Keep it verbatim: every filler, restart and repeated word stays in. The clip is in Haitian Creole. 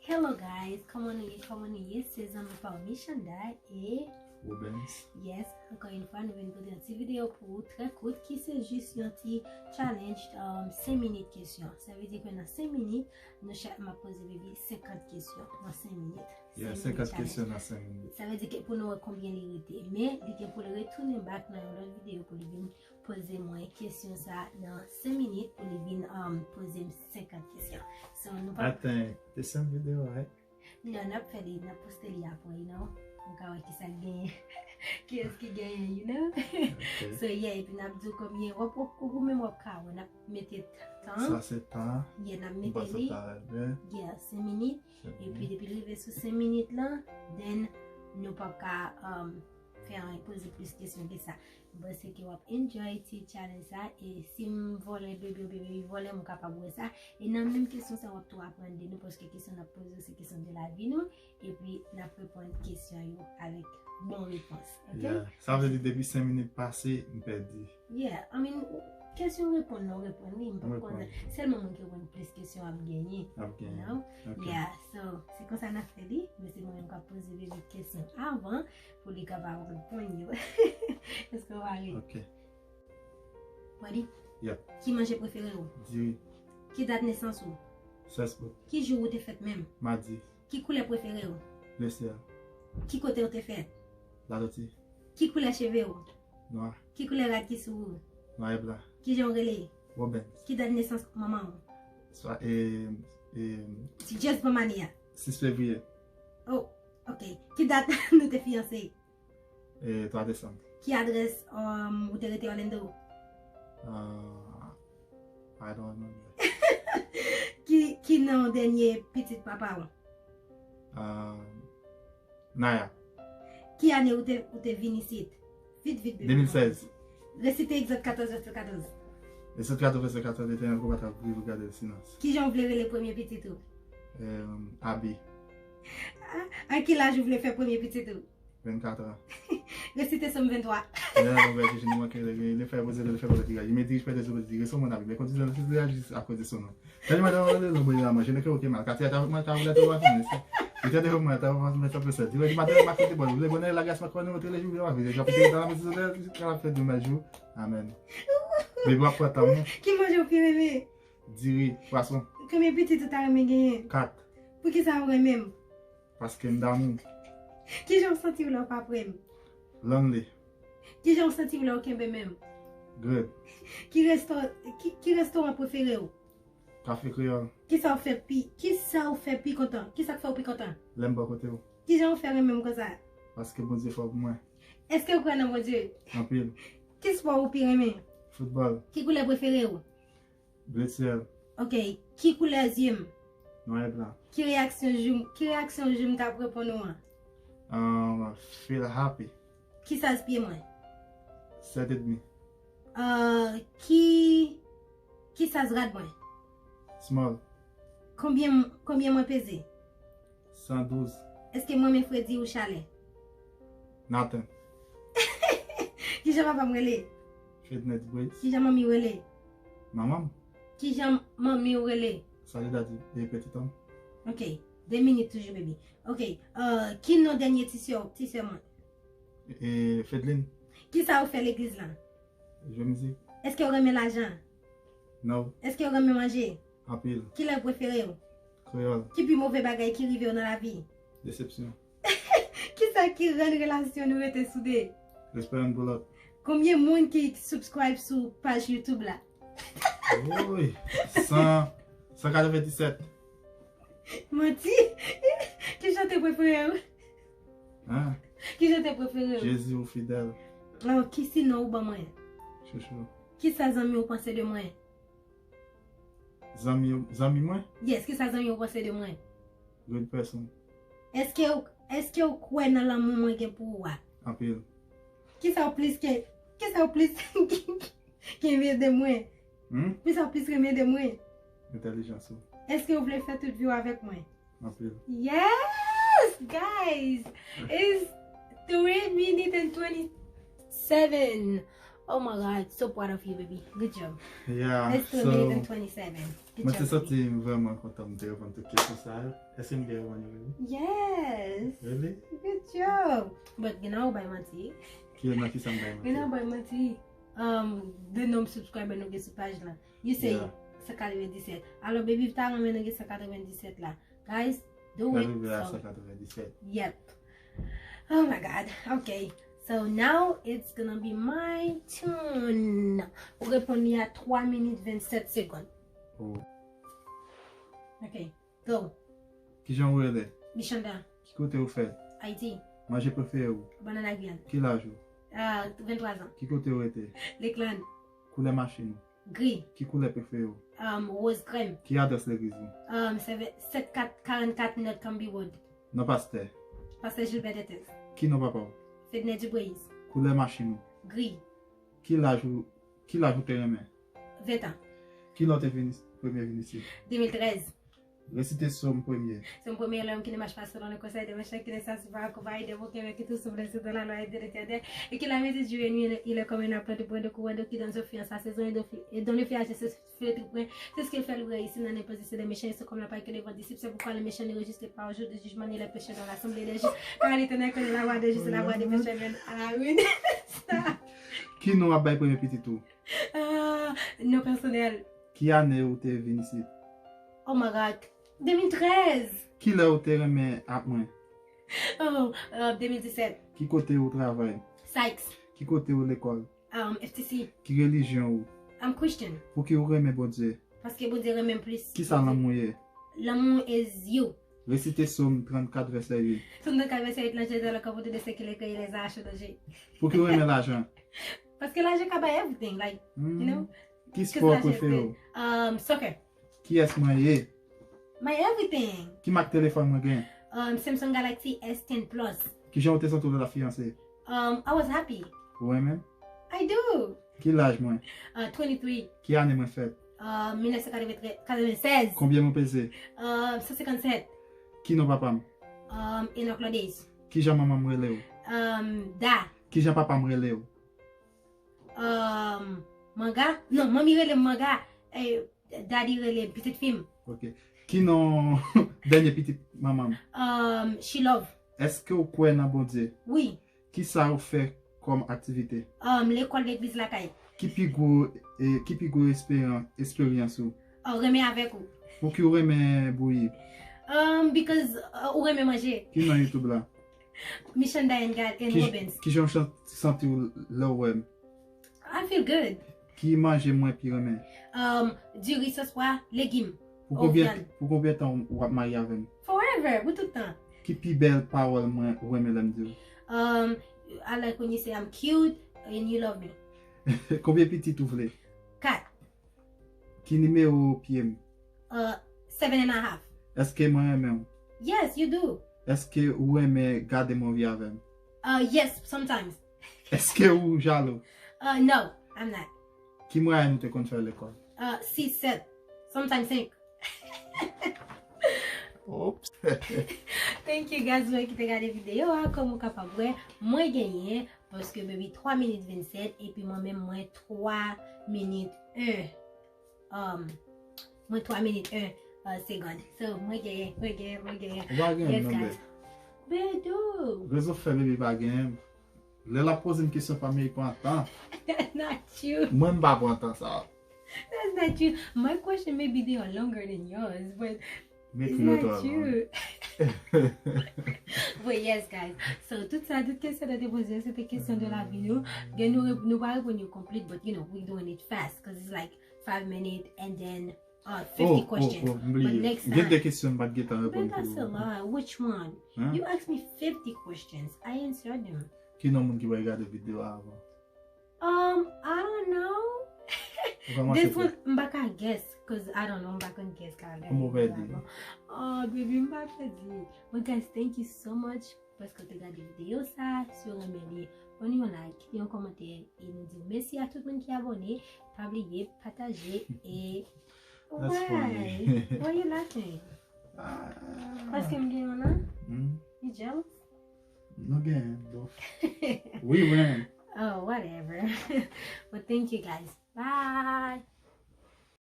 Hello guys, kòman nou ye? Kòman nou ye? Se zanmi pa w Mishanda e Rubens. Yes, ankò yon fwa nou vin pote yon ti videyo pou ou trè kout ki se jis yon ti challenge, um, senk minit kesyon. Sa vle di ke nan senk minit, nou chak m ap poze baby senkant kesyon nan senk minit. Yeah, senkant kesyon nan senk minit. Sa vle di ke pou nou wè konbyen li rete. Men, li gen pou l retounen back nan yon lòt videyo pou li vin poze mwen kesyon sa nan senk minit pou li vin, um, poze m senkant kesyon. So, nou pa... Atann, te senk videyo, right? Non, n ap fè li, n ap poste li apre, you know. Nou ka wè kisa k genyen. Kiyès ki genyen, you know. Ok. So, yeah, epi n ap di w konbyen, w ap, w ap, ou menm w ap ka wè, n ap mete tan. Sa se tan. Yeah, n ap mete li. Yeah, senk minit. Epi depi l rive sou senk minit lan, then nou p ap ka, um, fè anyen, poze plis kesyon ke sa. M panse ke w ap enjoy ti challenge sa, e si m vòlè baby oubyen baby vòlè m, ou kapab wè sa. E nan menm kesyon sa, w ap tou aprann de nou, paske kesyon n ap poze yo se kesyon de lavi nou, epi n ap reponn kesyon yo avèk bon repons, ok? Yeah. Sa vle di depi senk minit pase, m pèdi. Yeah, I mean, ou, kesyon reponn la, ou reponn li, m pa konn. Sèlman moun ki reponn plis kesyon ap genyen. Ap genyen. You know? Ok. Yeah, so, se konsa n ap fè li, men se mwen menm k ap poze baby kesyon avan, pou li kapab reponn yo. Èske w pare? Ok. Ready? Yep. Ki manje prefere w? Diri. Ki dat nesans ou? Sèz out. Ki jou ou te fèt menm? Madi. Ki koulè prefere w? Ble syèl. Ki kote w te fèt? Latoti. Ki koulè cheve w? Nwa. Ki koulè rad ki sou ou? Nwa e blan. Kijan w rele? Rubens. Ki dat nesans manman w? Swa, e, e, Ti just ban mani a. Sis fevriye. Oh, ok. Ki dat nou te fiyanse? E, twa desanm. Ki adrès, um, ou te rete Orlando? Ah, I don't remember. Ki, ki non dènye pitit papa w? Ah, Naya. Ki ane ou te, ou te vin isit? Vit, vit, vit. De mil sèz. Resite Egzòd katòz, vèsè katòz. Egzòd katòz, vèsè katòz, Letènèl konbat ak bri, regade silans. Kijan w vle rele premye pitit ou? Em, Abi. A, a ki laj ou vle fè premye pitit ou? Vennkat an. Resite Sòm venntwa. Lè nou wè Jezi nou manke, li fè poze, li fè poze, li men dirij pède sou pède, li reson mon abi, men kondisyon se reyaji akoz de son non. Tèlman de manje, nou brile la manje, nou ke oke mal. Katye ta mwen ta vle te wafin, mesi. Li te de mwen ta wafin, mesi, mesi. Di wè di maten, ma kote bon, le bonè, la gras, ma konnen, ote le jou, ma vle, jan pite dans la maison de Dieu, jusqu'à la fin de mes jours. Amen. Bebe, w ap pran tan, non? Ki manje ou pi renmen? Diri, pwason. Konbyen pitit ou ta renmen genyen? Kat. Poukisa ou renmen m? Paske m damou. Kijan w santi w lè w pa pre m? Lonely. Kijan w santi w lè w kenbe men m? Good. Ki resto-, ki, ki restoran prefere w? Kafe Kreyòl. Kisa w fè pi, kisa w fè pi kontan? Kisa k fè w pi kontan? Lè m bò kote w. Kijan w fè renmen m konsa? Paske Bondye fò pou mwen. Èske w kwè nan Bondye? Anpil. Ki spò ou pi renmen? Foutbòl. Ki koulè prefere w? Ble syèl. Ok. Ki koulè zye m? Nwa e blan. Ki reyaksyon jou m, ki reyaksyon jou m t ap reponn ou an? Um, feel happy. Ki size pye mwen? Sèt edmi. Ah, ki, ki size rad mwen? Small. Konbyen, konbyen mwen peze? San douz. Èske m renmen fredi ou chalè? Nothing. Kijan papa m rele? Fednette Boyce. Kijan manmi w rele? Manman m. Kijan manmi w rele? Salut daddy, e petit homme. Ok. De minit toujou, baby. Ok. Euh, ki non dènye ti sè, ti sè mwen? E Fedline. Kisa ou fè legliz lan? Jwe mizik. Èske w renmen lajan? No. Èske w renmen manje? Anpil. Ki lang prefere w? Kreyòl. Ki pi move bagay ki rive w nan lavi? Desepsyon. Kisa ki rann relasyon nou rete soude? Respè youn pou lòt. Konbyen moun ki subscribe sou paj YouTube la? Woy, san, san katrevenndisèt. Manti. Ki chante prefere w? Hein? Ki chante prefere w? Jezi ou fidèl. Oh, ki sinon ou ban mwen? Chouchou. Kisa zanmi w panse de mwen? Zanmi, zanmi mwen? Yes, kisa zanmi w panse de mwen? Good person. Èske w, èske w kwè nan lanmou mwen gen pou ou a? Anpil. Kisa w plis ke, kisa w plis ke envye de mwen? Hmm? Kisa w plis renmen de mwen? Entèlijans ou. Èske w vle fè tout vi w avèk mwen? Anpil. Yes, guys! It's three minutes and twenty-seven. Oh my God, so proud of you, baby. Good job. Yeah, it's three minutes and twenty-seven. Mwen te santi m vrèman kontan m te reponn tout kesyon sa yo. Èske m te reponn yo, Remy? Yes. Really? Good job. But gen nan ou bay manti. Ki nan ki sa m bay manti? Gen nan ou bay manti. Um, the number subscriber nou gen sou paj la. You say Yeah. San katrevenndisèt. Alò, baby ta renmen nou gen san katrevenndisèt la. Guys, do it. Rive a san katrevenndisèt. Yep. Oh my God. Okay. So now it's gonna be my turn. Ou reponn li a twa minit vennsèt segonn. Oh. Okay. Go. Kijan ou rele? Michanda. Ki kote ou fèt? Ayiti. Manje prefere ou? Banana Guyane. Ki laj ou? Ah, venntwa zan. Ki kote ou rete? Lakeland. Koulè machin ou? Gri. Ki koulè prefere ou? Um, woz krèm. Ki adrès legliz ou? Um, sèt kat karannkat North Camby Road. Non pastè. Pastè Gilbert Dentes. Ki non papa ou? Fedner Dubreuis. Koulè machin ou? Gri. Ki laj ou, ki laj ou te renmen? Ventan. Ki lè ou te vini, premye vin isit? Demil trèz. Resite Sòm premye. Sòm premye, l'homme qui ne marche pas selon le conseil des méchants, qui ne s'assied pas au conseil des mauvais, mais qui tout son plaisir dans la loi de l'Éternel, et qui la médite jour et nuit, il est comme un arbre de bois de courant d'eau qui donne son fruit en sa saison et dont, et dont le feuillage ne se flétrit point. C'est ce qui fait le réussir dans les pensées des méchants, et sont comme la paille que le vent dissipe. C'est pourquoi le méchant ne rejouit pas au jour du jugement, ni les pécheurs dans l'assemblée des justes. Car l'Éternel connaît la voie des justes, et la voie des pécheurs mène à la ruine. Stop. Ki non w ap bay premye pitit ou? Ah, non pèsonèl. Ki ane ou te vin isit? Oh my God. Demil trèz. Ki lè ou te renmen ak mwen? Oh, euh, demil disèt. Ki kote ou travay? Sykes. Ki kote ou lekòl? Um, F T C. Ki relijyon ou? I'm Christian. Pouki ou renmen Bondye? Paske Bondye renmen m plis. Kisa lanmou ye? Lanmou is you. Resite Sòm trannkat, vèsè uit. Sòm trannkat, vèsè uit, l'ange est dans le camp autour de ceux qui le craignent et les arrache au danger. Pouki ou renmen lajan? Paske lajan ka bay everything, like, you know? Ki spò prefere ou? Um, soccer. Kiyès mwen ye? My everything. Ki mak telefòn mwen gen? Um, Samsung Galaxy S ten Plus. Kijan ou te santi w lè l ap fiyanse? Um, I was happy. Ou renmen? I do. Ki laj mwen? Uh, twenty-three. Ki ane mwen fèt? Uh, mil nèf san katreventrèz, katrevennsèz. Konbyen mwen peze? Uh, san senkannsèt. Ki non papa m? Um, Enoch Lordays. Kijan manman m rele w? Um, Da. Kijan papa m rele w? Um, Manga? Non, manmi rele m Manga. Eh, Daddy rele m pitit fi m. Ok. Ki non dènye pitit manman m? Um, She Love. Èske w kwè nan Bondye? Wi. Kisa ou fè kòm aktivite? Um, lekòl, legliz, lakay. Ki pi gwo, eh, ki pi gwo esperyan-, esperyans ou? Oh, renmen avèk ou. Pouki ou renmen bouyi? Um, because, uh, ou renmen manje. Ki nan YouTube la? Michanda and God and Ki j-, Robbins. Kijan w chan-, santi w lè w wè m? I feel good. Ki manje mwen pi renmen? Um, diri, sòs pwa, legim. Pou konbyen, pou konbyen tan w ap marye avè m? Forever, pou tout tan. Ki pi bèl pawòl mwen ou renmen lè m di w? Um, I like when you say I'm cute and you love me. Konbyen pitit ou vle? Kat. Ki nimewo pye m? Uh, seven and a half. Èske mwen renmen w? Yes, you do. Èske ou renmen gade movie avè m? Uh, yes, sometimes. Èske ou jalou? Uh, no, I'm not. Ki mwayèn ou te konn fè lekòl? Uh, sis, sèt, sometimes senk. Oops. Thank you guys, mwen ki te gade videyo a. Kòm ou kapab wè, mwen genyen, paske baby twa minit vennsèt, epi mwen menm mwen twa minit en. Um, mwen twa minit en, uh, segonn. So, mwen genyen, mwen genyen, mwen genyen. Ou pa genyen, yes, non, guys. Bedo. Rezo fè baby pa genyen. Lè l ap poze m kesyon pa m, li pran tan. That's not true. Mwen, m pa pran tan sa. That's not true. My question, maybe they are longer than yours, but it's not true. But yes, guys. So, tout sa, tout kesyon nou te poze, se te kesyon de lavi nou. Gen nou, rep-, nou pa reponn yo konplit, but, you know, we doing it fast, 'cause it's like five minutes, and then, uh, fifty questions. Oh, oh, oh, m bliye. But next time. Gen de kesyon m pa t gentan reponn pou ou. But that's a lot. Which one? Huh? You asked me fifty questions. I answered them. Ki non moun ki pral gade videyo a avan? Um, I don't know. Ou kòmanse. This one, m pa ka guess, 'cause I don't know, m pa konn guess kalendar. Kòman ou pèdi? Oh, baby, m pa pèdi. But guys, thank you so much paske w te gade videyo sa. Si w renmen li, ban li yon like, kite yon kòmantè, e nou di mèsi a tout moun ki abòne. Pa bliye pataje e That's funny. Why? Why you laughing? Ah. Paske m gen yon nan? Hmm? You jealous? Nou gen, though. We win. Oh, whatever. But thank you guys. Bye.